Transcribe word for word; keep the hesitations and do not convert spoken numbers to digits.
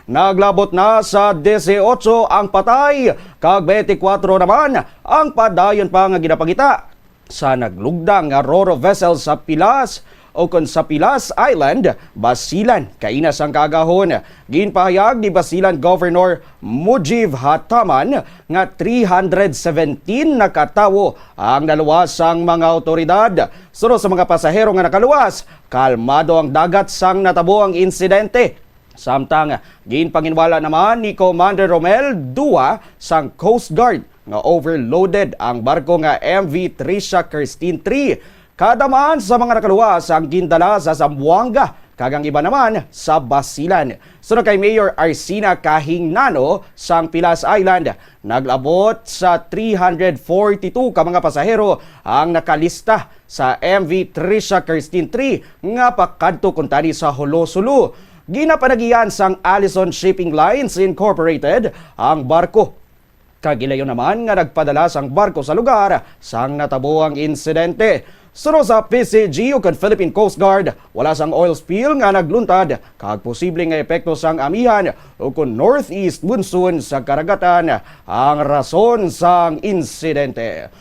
Naglabot na sa dieciocho ang patay, kag twenty-four naman ang padayon pa nga ginapangita sa naglugdang nga ro-ro vessel sa Pilas, o kon sa Pilas Island, Basilan, kaina sang kaagahon. Ginpahayag ni Basilan Governor Mujiv Hataman nga three hundred seventeen na ka tawo ang naluwas sang mga awtoridad. Suno sa mga pasahero nga nakaluwas, kalmado ang dagat sang natabo ang insidente. Samtang ginpanginwala naman ni Commander Romel Dua sang Coast Guard nga overloaded ang barko nga M V Tricia Christine three. Kada man sa mga nakaluwas ang gindala sa Zamboanga, kag ang iba naman sa Basilan. Sunod kay Mayor Arsina Kahingnano sang Pilas Island, naglabot sa three hundred forty-two ka mga pasahero ang nakalista sa M V Tricia Christine three nga pakadto kuntani sa Jolo, Sulu. Ginapanagian sang Allison Shipping Lines Incorporated ang barko, kag ilayon naman nga nagpadala sang barko sa lugar sang natabo ang insidente. Suno sa P C G o kon Philippine Coast Guard, wala sang oil spill nga nagluntad kag posible nga epekto sang amihan o kon northeast monsoon sa karagatan ang rason sang insidente.